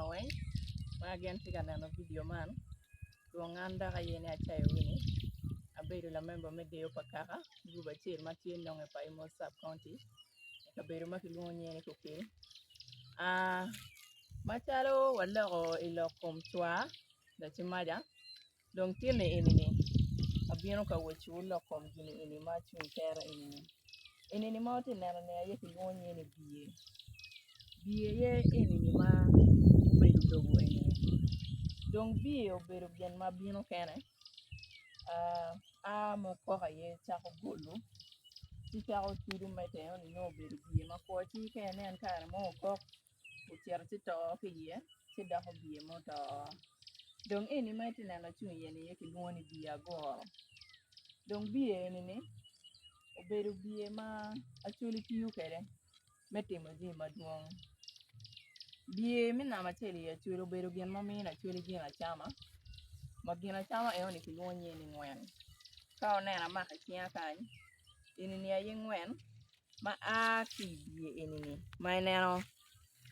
neno weng ma gin tye ka neno vidio man lwong an dok aye ni Acayo Winnie abedo lamemba me deyo pa kaka gurup acel ma tye nonge pa Imo sub county i kabedo ma kilwongo nyinge ni Kukil macalo waloko i lok kom cwar lacimaca Dong tinni eni-ni, abino ka wecciwu lok kom gin eni ma acung i tere eni-ni. Eni-ni ma wutye ka neno-ni aye kilwongo nyinge ni biye. Biye aye eni-ni ma obedo lobo eni-ni. Dong biye obedo gin ma bino kene aa ma okok aye cako golo ci cako tudo medde eno ni nongo obedo biye makwo ci ka inen kare mo okok ocito ci to ki iye ci doko biye muto. Dong eni ma itye neno acung iye ni aye kilwongo ni biye agoro dong biye eni-ni obedo biye ma Acholi tiyo kwede me timo jami madwong biye me namba acel i Acholi obedo gin ma mino Acholi gin acama ma gin acama enoni kilwongo nyinge ni ngwen ka wuneno amako i cinga kany eni-ni aye ngwen. ma a ki i biye eni-ni ma ineno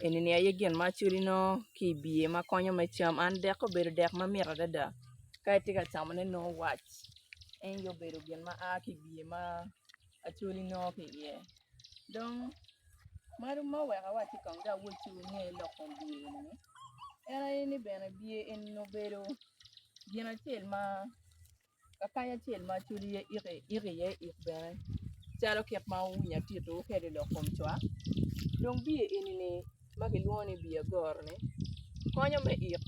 eni-ni aye gin ma acwali nongo ki i biye ma konyo me cam an dek obedo dek mamit adada ka itye ka camone nongo wac en aye obedo gin ma a ki i biye ma acwali nongo ki iye dong meno ma oweko awacci kong dong awocci wunge lok kom biye eni-ni en aye ni bene biye eni obedo gin acel ma Kakany acel ma acwali iye iko iye ik bene calo kit ma wuwinyo atito kwede i lok kom cwak dong biye eni-ni ma kilwongo ni biye agoro-ni konyo me ik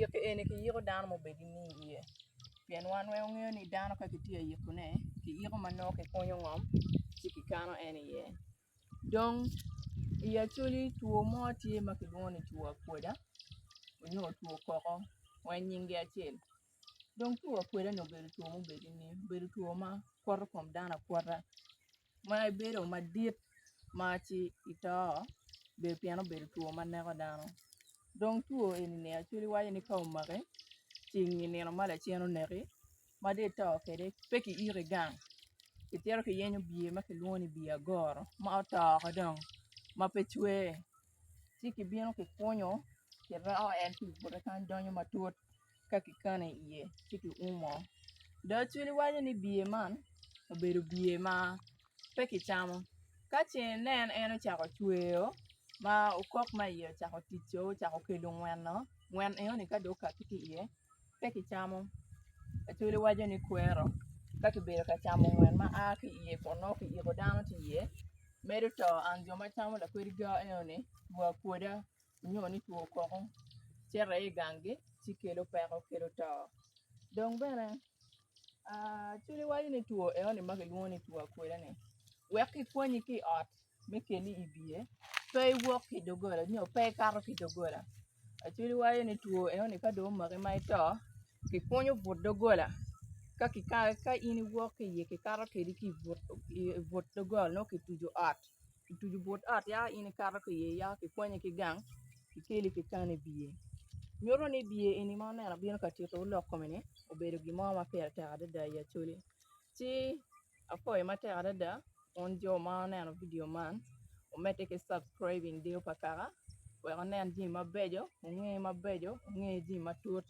ik eni kiyiko dano ma obedo nining iye pien wan weng wangeyo ni dano ka kitye ka yikone kiyiko ma nongo kikunyo ngom ci kikano en iye dong i acholi two mo tye ma kilwongo ni two akwoda nyo two koko weng nyinggi acel. Dong two akweda-ni obedo two mubedo ni obedo two ma kwoto kom dano akwota ma ibedo madit ma ci ito bedo pien obedo two ma neko dano dong two eni-ni actually waco ni ka omaki ci inge nino ma lacen oneki ma dong ito kwede pe kiyiki gang kicito kiyenyo biye ma kilwongo ni biye agoro ma oto woko dong ma pe cwer ci kibino kikunyo kiroko en ki i bute kany donyo matut. ka kikano i iye ci kiumo dong Acholi waco ni biye man obedo biye ma pe kicamo ka ce inen en ocako cweyo ma okok ma iye ocako ticco ocako kelo ngweno ngwen enoni ka dong okati ki iye pe kicamo Acholi waco ni kwero ka kibedo ka camo ngwen ma a ki iye kun nongo kiyiko dano tye iye medo to and jo ma camo lakwed ga enoni two akwoda. nyo ni two koko cito aye i ganggi ci kelo peko kelo to dong bene Acholi waco ni two enoni ma kilwongo ni two akweda-ni wek kikwanyi ki i ot me keli i biye pe iwok ki i doggola nyo pe ikato ki i doggola Acholi waco ni two enoni ka dong omaki ma ito kikunyo but doggola ka in iwok ki iye kikato kwedi ki i but doggola nongo kituco ot. Kituco but ot yaka in ikato ki iye yaka kikwanyi ki gang kikeli kikani i biye nyuto ni biye eni ma oneno bino ka tito lok kome ni obedo gin mo ma pire tek adada i Acholi ci apwoyo matek adada wun jo ma wuneno vidio man wumedde ki subscribing deyo pa kaka wek wunen jami mabeco wunge mabeco wunge jami matut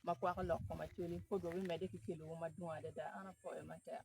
ma kwako lok kom Acholi pud wabimedde ki kelowu madwong adada an apwoyo matek.